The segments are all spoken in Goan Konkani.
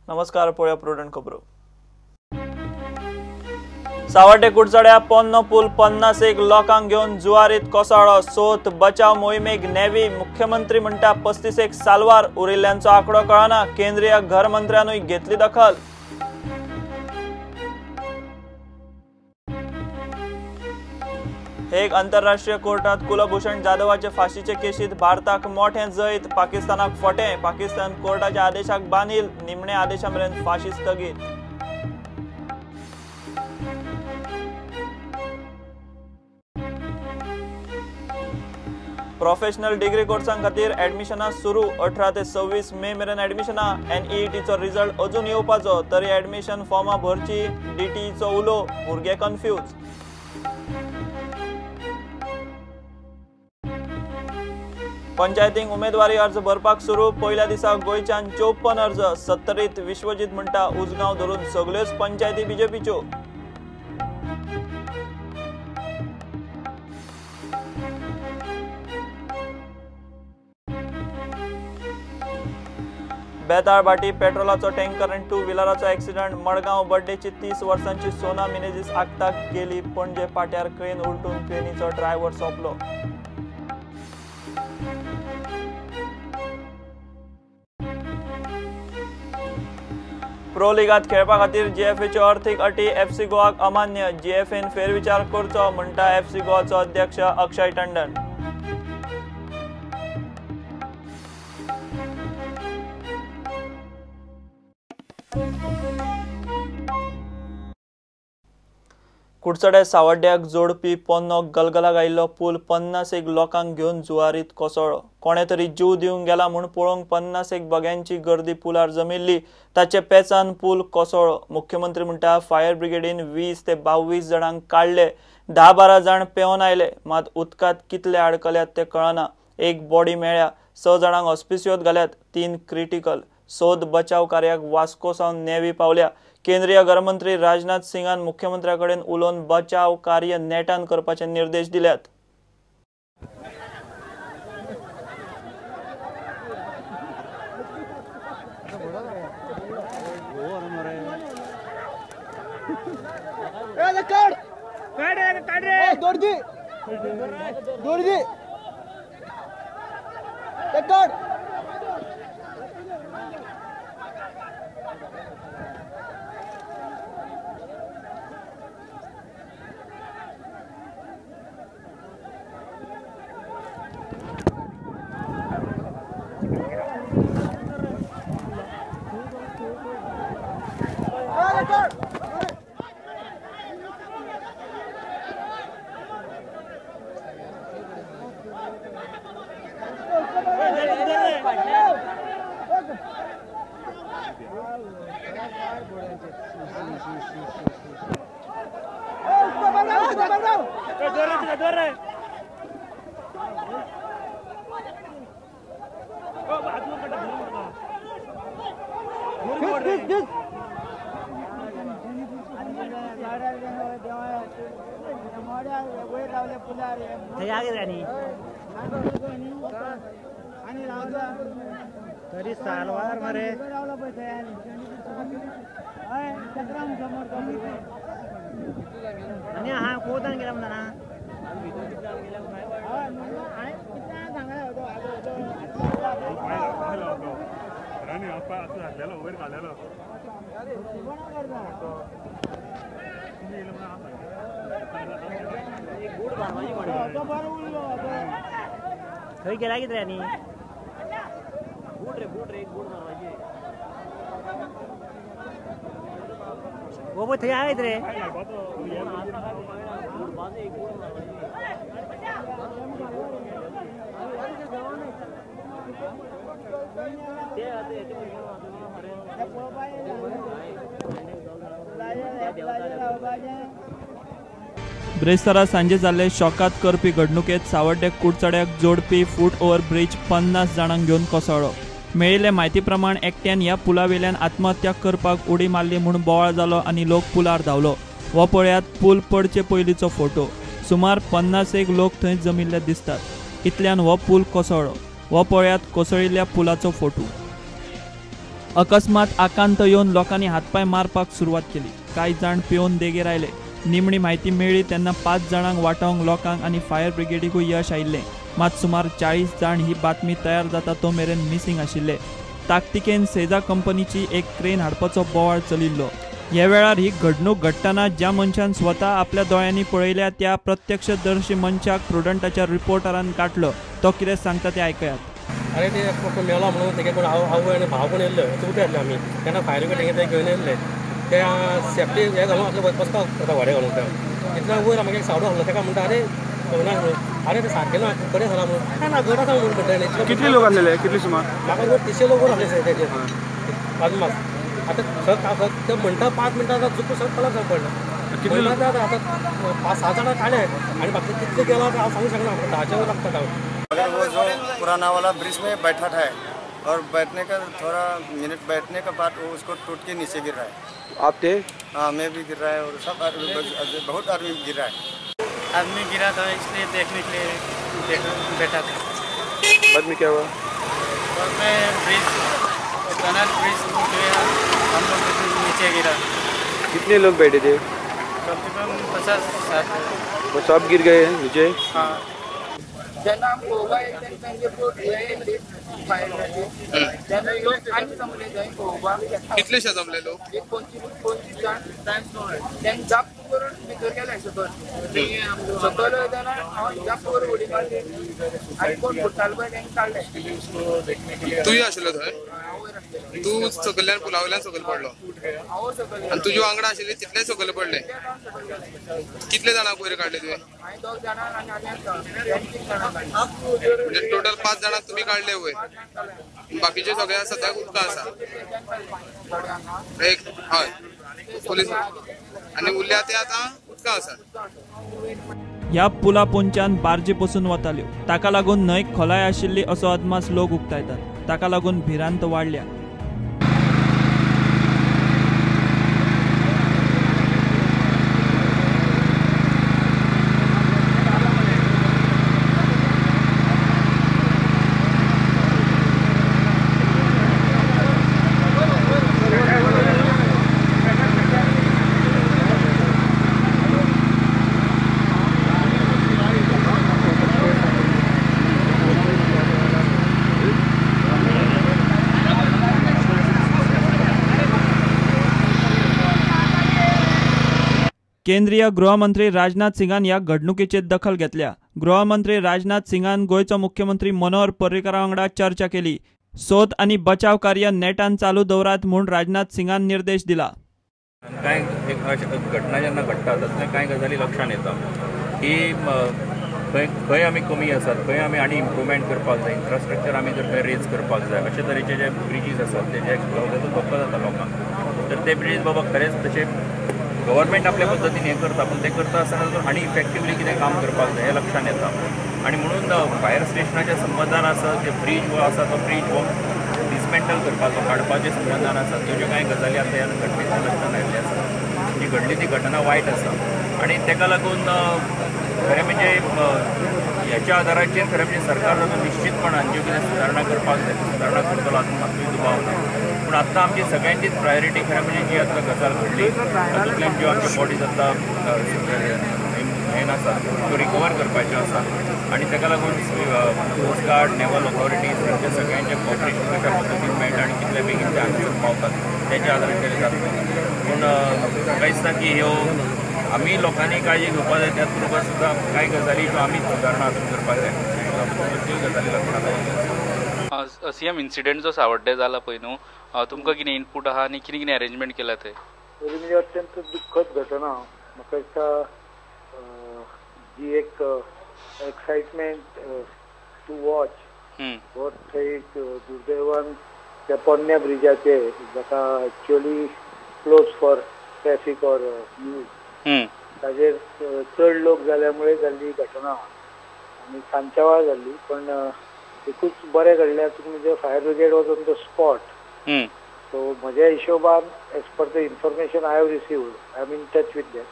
नमस्कार, पळोवया प्रुडंट खबरो. सावड्डे कुडचड्या पोन्नो पूल 51 लोकांक घेवन जुवारीत कोसळ्ळो. सोद बचाव मोहिमेक नेव्ही. मुख्यमंत्री म्हणटा 35 साल्वार, उरिल्ल्यांचो आंकडो कळना. केंद्रीय घर मंत्र्यानूय घेतली दखल. हेग आंतरराष्ट्रीय कोर्टात कुलभूषण जाधवाचे फाशीचे केशीत भारताक मोठें जैत, पाकिस्तानाक फटें. पाकिस्तान कोर्टाच्या आदेशाक बांदील, निमणे आदेशा मेरेन फाशी स्थगीत. प्रोफेशनल डिग्री कोर्सां खातीर ऍडमिशनां सुरू. 18 ते 26 मे मेरेन ऍडमिशनां. एनईईटीचो रिजल्ट अजून येवपाचो तरी ऍडमिशन फॉर्मां भरची. डीटीईचो उलो, भुरगे कन्फ्यूज. पंचायतींक उमेदवारी अर्ज भरपाक सुरू. पयल्या दिसा गोंयच्यान 54 अर्ज. 70 विश्वजीत म्हणटा उजगांव धरून सगल्योच पंचायती बीजेपीच्यो. बेताळभाटी पेट्रोलाचो टँकर आनी टू व्हिलराचो एक्सिडंट. मडगांव बड्डेची 30 वर्सांची सोना मिनेझीस आगताक गेली. पणजे पाट्यार क्रेन उलटून क्रेनीचो ड्रायव्हर सोंपलो. प्रो लिगांत खेळपा खातीर जीएफएच्यो अर्थीक अटी एफसी गोवाक अमान्य. जीएफएन फेरविचार करचो म्हणटा एफसी गोवाचो अध्यक्ष अक्षय टंडन. कुडचडे सावड्ड्याक जोडपी पोन्नो गलगलाक आयिल्लो पूल 51 लोकांक घेवन जुवारीत कोसळ्ळो. कोणे तरी जीव दिवंक गेला म्हूण पळोवंक 50 बग्यांची गर्दी पुलार जमिल्ली. ताचे पेचान पूल कोसळ्ळो. मुख्यमंत्री म्हणटा फायर ब्रिगेडीन 20 ते 22 जाणांक काडले. 10-12 जाण पेंवन आयले, मात उदकांत कितले आडकल्यात ते कळना. एक बॉडी मेळ्ळ्या, 6 जाणांक हॉस्पिसियोत घाल्यात, 3 क्रिटिकल. सोद बचाव कार्याक वास्को सावन नेव्ही पावल्या. केंद्रीय गृहमंत्री राजनाथ सिंगान मुख्यमंत्र्या कडेन उलोवन बचाव कार्य नेटान करपाचे निर्देश दिल्यात. तरी सालवार मरे आणि हा कोतान गेला म्हणा ना थंय गेला कितें रे आनी वो थंय आयत रे. ब्रेस्तारा सांजे जाल्ले शॉकात करपी घडणुकेत सावड्डे कुडचड्याक जोडपी फूट ओव्हर ब्रिज 50 जाणांक घेवन कोसळ्ळो. मेळिल्ले म्हायती प्रमाण एकट्यान ह्या पुलावेल्यान आत्महत्या करपाक उडी मारली म्हूण बोवाळ जालो आनी लोक पुलार धांवलो. हो पळयात पूल पडचे पयलींचो फोटो. सुमार 50 लोक थंय जमिल्ले दिसतात. इतल्यान हो पूल कोसळ्ळो. हो पळयात कोसळिल्ल्या पुलाचो फोटो. अकस्मात आकांत येवन लोकांनी हातपाय मारपाक सुरवात केली. कांय जाण पिवन देगेर आयले. निमणी म्हायती मेळ्ळी तेन्ना 5 जाणांक वाटावंक लोकांक आनी फायर ब्रिगेडीकूय यश आयिल्लें. मात सुमार 40 जाण ही बातमी तयार जाता तो मेरेन मिसिंग आशिल्ले. ताकतिकेन सेजा कंपनीची एक क्रेन हाडपाचो बोवाळ चलिल्लो. ह्या वेळार ही घडणूक घडटना ज्या मनशान स्वता आपल्या दोळ्यांनी पळयल्या त्या प्रत्यक्षदर्शी मनशाक प्रुडंटाच्या रिपोर्टरान काडलो. तो कितें सांगता तें आयकयात. अरे ते कोण मेलो म्हणून तेगे कोण आवय आनी भाव कोण येयल्ले चुकते आसले आमी तेन्ना फायर ब्रिगेड तेंगे घेवन येयल्ले ते सेफ्टी हे घालून आपले बसता होडे घालून ते इतल्या वयर आमगे एक सावडो आसलो तेका म्हणटा अरे ना म्हणून अरे ते सारकें ना बरें जाला म्हणून ना घट आसा म्हणून म्हणटा. कितले लोक आसलेले कितले सुमार? म्हाका 300 लोक आसले तेजेर अदमास. आतां सग ते म्हणटा 5 मिनटां आतां चुकून सग कलाक पडला. कितले आतां 5-6 जाणां काडले आनी बाकी कितले गेला हांव सांगूंक शकना. 10च्या वयर लागता. अगर वो जो पुराना वाला ब्रिज में बैठा था और बैठने का थोड़ा मिनट बैठने के बाद वो उसको टूट के नीचे गिर रहा है. आप थे? हाँ, मैं भी गिर रहा है और सब आदमी, बहुत आदमी गिर रहा है. आदमी गिरा था इसलिए देखने के लिए बैठा था. बाद में क्या हुआ? बाद में ब्रिज टनल ब्रिज टूट गया, हम लोग नीचे गिरा. कितने लोग बैठे थे? कम से कम 50-60. वो सब गिर गए नीचे? हाँ. जेन्ना आमी पळोवपाक येयले तेन्ना तांचे बोट येयली फायर तेन्ना लोक आनी जमले थंय पळोवपाक. कितलेशे जमले लोक? एक 25 जाण. तेन्ना जप्प करून भितर गेले सकयल. सकयल वयतना हांव जप्प करून उडी मारली आनी कोण बुडटालो पळय तेंकां काडले. तूंय आशिल्लो थंय? तूं सकयल्यान पुला वयल्यान सकयल पडलो हांव सकयल आनी तुज्या वांगडा आशिल्ले तितले सकयल पडले? कितले जाणांक वयर काडले तुवें? हांवें 2 जाणां आनी आनी 3 जाणां. म्हणजे टोटल 5 जाणांक तुमी काडले वयर, बाकीचे सगळे सद्याक उदकां आसा. एक हय पोलीस आनी उरल्या ते आतां उदकां आसा. ह्या पुला पोंच्यान बार्जी पसून वताल्यो. ताका लागून न्हंय खोलाय आशिल्ली असो अदमास लोक उक्तायतात. ताका लागून भिरांत वाडल्या. केंद्रीय गृहमंत्री राजनाथ सिंगान ह्या घडणुकेचेर दखल घेतल्या. गृहमंत्री राजनाथ सिंगान गोंयचो मुख्यमंत्री मनोहर पर्रीकरा वांगडा चर्चा केली. सोद आनी बचाव कार्य नेटान चालू दवरात म्हूण राजनाथ सिंगान निर्देश दिला. कांय एक घटना जेन्ना घडटा तातूंतल्यान कांय गजाली लक्षांत येता की खंय खंय आमी कमी आसात, खंय आमी आनी इम्प्रुवमेंट करपाक जाय, इन्फ्रास्ट्रक्चर आमी जर खंय रेज करपाक जाय. अशे तरेचे जे ब्रिजीस आसात ते जे ताचो धोको जाता लोकांक, तर ते ब्रिजीस बाबा खरेंच तशें गव्हर्मेंट आपल्या पद्दतीन हें करता, पूण तें करता आसतना तातूंत आनी इफेक्टिवली कितें काम करपाक जाय हें लक्षांत येता. आनी म्हणून फायर स्टेशनाच्या संबंदान आसा जे ब्रीज हो आसा तो ब्रीज हो डिसमेंटल करपाचो काडपाचे संबंदान आसा त्यो ज्यो कांय गजाली आतां ह्या घटनेच्या लक्षांत आयिल्ल्यो आसा. जी घडली ती घटना वायट आसा आनी ताका लागून खरें म्हणजे ह्याच्या आदाराचेर खरें म्हणजे सरकार तातूंत निश्चितपणान ज्यो कितें सुदारणा करपाक जाय सुदारणा करतलो हातूंत मातूय दुबाव ना. पूण आत्तां आमची सगळ्यांचीच प्रायोरिटी खरें म्हणजे जी आतां गजाल घडली तातूंतल्यान ज्यो आमच्यो बॉडीज आतां हें आसा त्यो रिकवर करपाच्यो आसा आनी ताका लागून कोस्ट गार्ड, नेवल ऑथॉरिटीज हांच्या सगळ्यांचें कॉपरेशन कशा पद्दतीन मेळटा आनी कितले बेगीन ते हांगासर पावतात तेच्या आदाराचेर जातलें. पूण म्हाका दिसता की ह्यो आमी लोकांनी काळजी घेवपाक जाय, त्याच बरोबर सुद्दां कांय गजाली ज्यो आमी सुदारणा हातूंत करपाक जाय त्यो गजाली लक्षांत आयिल्ल्यो आसा. सीएम इन्सिडेंट जो सावड्डे जाला पळय न्हू, तुमकां कितें इनपूट आहा आनी कितें कितें अरेंजमेंट केला ते? म्हणजे अत्यंत दुःखद घटना. म्हाका दिसता जी एक एक्सायटमेंट टू वॉच हो थंय दुर्दैवान त्या पोरण्या ब्रिजाचेर जाका actually close for traffic or use ताजेर चड लोक जाल्या मुळे जाल्ली घटना आनी सांजच्या वेळार जाल्ली. पण एकूच बरें घडलें म्हणजे fire brigade was on the spot. So म्हज्या हिशोबान as per the information I have received, I am in touch with them,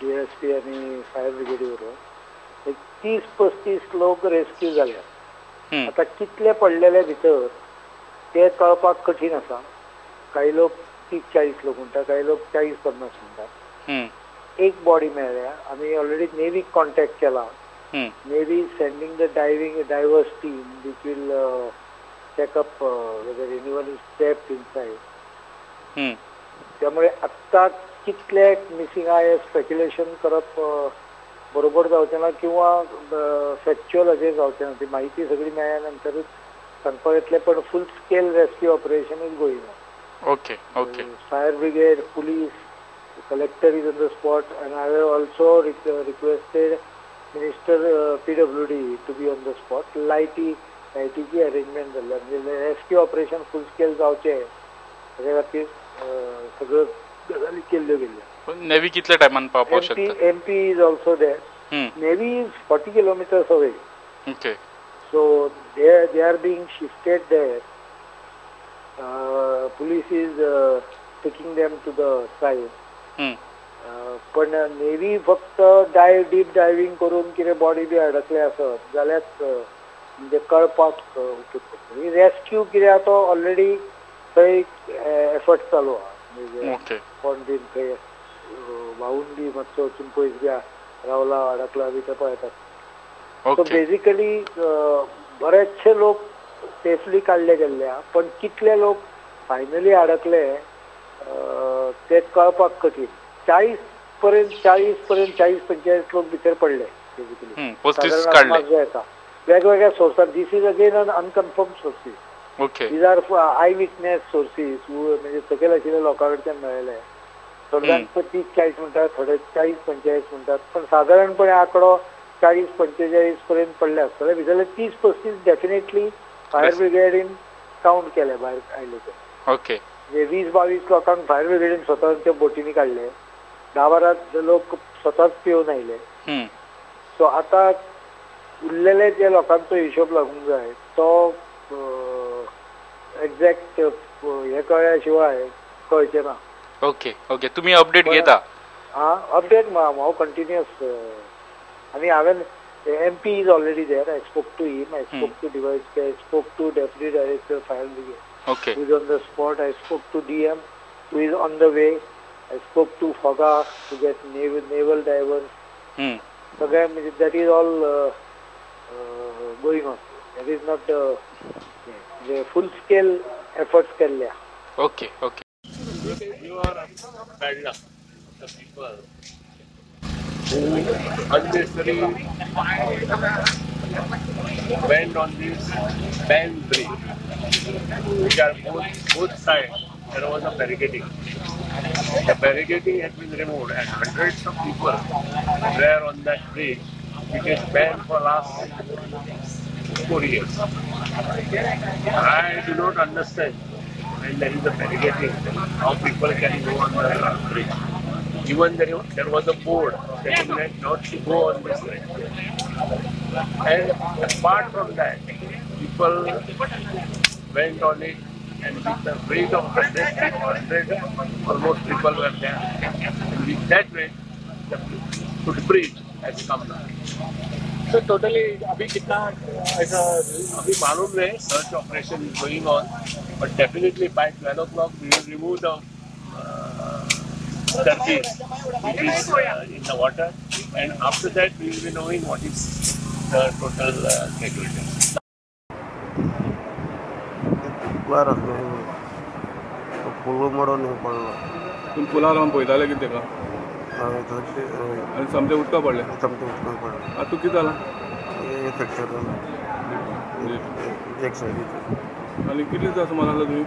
DSP आनी फायर ब्रिगेडी बरोबर एक 30-35 लोक रेस्क्यू जाल्यात. आतां कितले पडलेले भितर ते कळपाक कठीण आसा. काही लोक 30-40 लोक म्हणटा, काही लोक 40-50 म्हणटा. एक बॉडी मेळ्ळ्या. आमी ऑलरेडी नेवीक कॉन्टॅक्ट केला. Navy is sending the divers team which will check up whether anyone is trapped inside. त्यामुळे आत्ता कितले मिसिंग आहे स्पेक्युलेशन करप बरोबर जावचें ना किंवा फॅक्च्युअल अशें जावचें ना. ती माहिती सगळी मेळ्ळ्या नंतरूच सांगपाक येतलें, पण full scale rescue operation is going on. Okay okay. Fire brigade, police, collector is on the spot and I have also requested minister PWD to be on the spot. लायटीची arrangement जाल्ली, म्हणजे रेस्क्यू ऑपरेशन फूल स्केल जावचें हेच्या खातीर सगळ्यो गजाली केल्ल्यो गेल्ल्यो. नेवी कितल्या टायमान पावपाक शकता? MP is also there. Navy is 40 kilometres away. Okay. So they are being shifted there. Police is taking them to the side. पण नेवी फक्त डीप डायव्हिंग करून कितें बॉडी बी अडकले आसत जाल्यार म्हणजे कळपाक उपयोग पडटा. रेस्क्यू कितें आहा तो ऑलरेडी थंय एफर्ट चालू आहा. म्हणजे कोण बीन थंय व्हांवून बी मातसो वचून पयस बी रावला अडकला बी ते पळयतात. सो बेजिकली बरेचशे लोक सेफली काडले गेल्ले आहा, पण कितले लोक फायनली अडकले ते कळपाक कठीण. 40 पर्यंत 40-45 लोक भितर पडले बेजिकली. येता वेगवेगळ्या सोर्सात. This is again an unconfirm sources. These are eye witness sources, म्हणजे सकयल आशिल्ल्या लोकां कडच्यान मेळ्ळेले. थोडे जाण 30-40 म्हणटात, थोडे 40-45 म्हणटात, पण साधारणपणे आंकडो 40-45 पर्यंत पडले आसतले. भितरले 30-35 डेफिनेटली फायर ब्रिगेडीन कावंट केले भायर आयले ते. ओके. म्हणजे 20-22 लोकांक फायर ब्रिगेडीन स्वताच्या बोटींनी काडले. 10-12 लोक स्वताच पिवन आयले. सो आतां उरलेले जे लोकांचो हिशोब लागूंक जाय तो एक्झॅक्ट हे कळ्ळ्या शिवाय कळचें ना. Okay okay. तुमी अपडेट घेता? आं, अपडेट हांव कंटिन्युअस. आनी हांवें MP is already there. I spoke to him, I spoke to DYSP, I spoke to deputy director fire brigade. Okay. Who is on the spot. I spoke to DM who is on the way. I spoke to FOGA to get naval divers. सगळें म्हणजे that is all going on. That is not म्हणजे फूल स्केल एफर्ट्स केल्ले. Okay okay. You are bad luck the people who unnecessarily went on this banned bridge, which are both sides, there was a barricading. The barricading had been removed and hundreds of people were on that bridge, which is banned for last 4 years. I do not understand when there is a barricading, how people can go on the bridge. Even there was a board saying that not to go on this bridge. And apart from that, people went on it, and with the weight of 100 almost people were there. And with that weight, the footbridge has come down. So totally, अभी कितना ऐसा अभी मालूम नहीं, search operation is going on, but definitely by 12 o'clock we will remove the turkeys which is in the water, and after that we will be knowing what is the total casualties. पुलार आसलो पूल मोडून पडलो. पूण पुलार रावन पळयताले कितें तेका? आनी सामकें उदका पडलें. सामकें उदकान पडलें. आतां तूं कितें जालां? फ्रॅक्चर जाला एक सायडीचें. आनी कितले जाण सुमार आसले तुमी?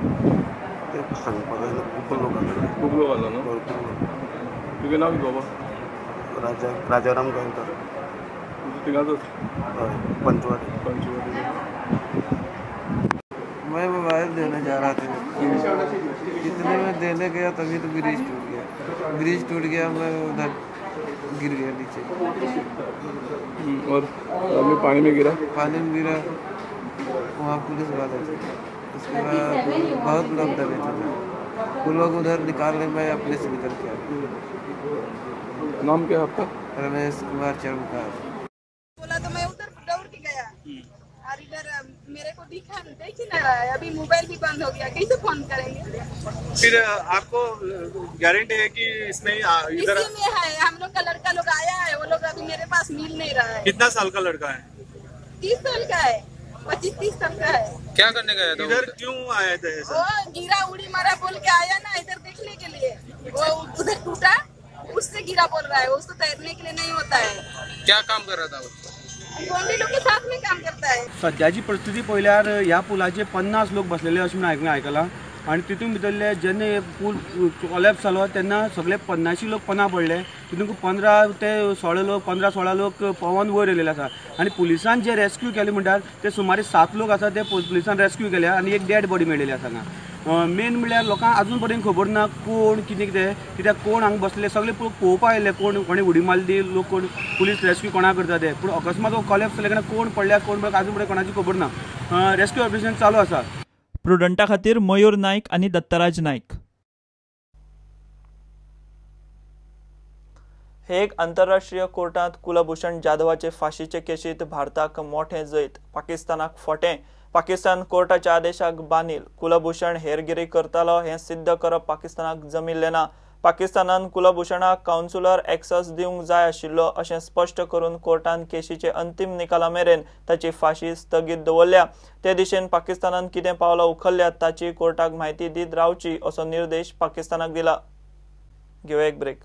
ते सांगपाक जायना, खूब लोक आसले. खूब लोक आसलो न्हू? भरपूर लोक. तुगें नांव कितें बाबा? राजाराम गांवकर. थिंगाचोच? हय, पंचवाडी. पंचवाडी. मैं मोबाइल देने जा रहा था, इतने में देने गया तभी तो ब्रिज टूट गया. ब्रिज टूट गया, मैं उधर गिर गया नीचे. और अभी पानी में गिरा? पानी में गिरा, वहाँ पुलिस वाले थे. उसके बाद बहुत लोग डरे थे, वो लोग उधर निकालने में अपने से निकल के आया. नाम क्या है आपका? रमेश कुमार चर्मकार. बोला तो मैं उधर दौड़ के गया और इधर मेरा मेरे को दिखा देख ही ना रहा है। अभी मोबाइल भी बंद हो गया, कैसे फोन करेंगे? फिर आपको गारंटी है कि इसने इधर इसी में है? हम लोग का लड़का लोग आया है, वो लोग अभी मेरे पास मिल नहीं रहा है। कितना साल का लड़का है? 30 साल का है, 25-30 साल का है। क्या करने गया था इधर, क्यों आए थे? वो गिरा उड़ी मारा बोल के आया ना इधर देखने के लिए, वो उधर टूटा उससे गिरा बोल रहा है, उसको तैरने के लिए नहीं होता है। क्या काम कर रहा था वो? गोंडी लोग के साथ में काम करता है। सद्याची परिस्थिती पळयल्यार ह्या पुलाचेर 50 लोक बसलेले अशें म्हणून हांवें आयकलां आनी तितून भितरले जेन्ना पूल कोलॅप्स जालो तेन्ना सगळे 50 लोक पना पडले, तितून 15 ते 16 लोक 15-16 लोक पोवन वयर येयलेले आसा आनी पुलिसान जे रेस्क्यू केले म्हणटात ते सुमारे 7 लोक आसा ते पुलिसान रेस्क्यू केले आनी एक डेड बॉडी मेळिल्ली आसा हांगा। मेन म्हणल्यार लोकांक अजून पर्यंत खबर ना कोण कितें कितें, कित्याक कोण हांगा बसले सगळे पळोवपाक आयिल्ले, कोण कोणी उडी मारली, लोक कोण पुलीस रेस्क्यू कोणाक करता ते, पूण अकस्मात हो कोलॅप्स जाले कारणान कोण पडल्या कोण पडल्या अजून पर्यंत कोणाची खबर ना। रेस्क्यू ऑपरेशन चालू आसा। प्रुडंटा खातीर मयूर नायक आनी दत्तराज नायक। हेग आंतरराष्ट्रीय कोर्टांत कुलभूषण जाधवाचे फाशीचे केशीत भारताक मोठें जैत, पाकिस्तानाक फोटें। पाकिस्तान कोर्टाच्या आदेशाक बानील। कुलभूषण हेरगिरी करतालो हें सिद्ध करप पाकिस्तानाक जमिल्लें ना। पाकिस्तानान कुलभूषणाक कावन्सुलर एक्सेस दिवंक जाय आशिल्लो अशें स्पश्ट करून कोर्टान केशीचे अंतीम निकाला मेरेन ताची फाशी स्थगीत दवरल्या। ते दिशेन पाकिस्तानान कितें पावलां उखल्ल्यात ताची कोर्टाक म्हायती दीत रावची असो निर्देश पाकिस्तानाक दिला। घेवया एक ब्रेक।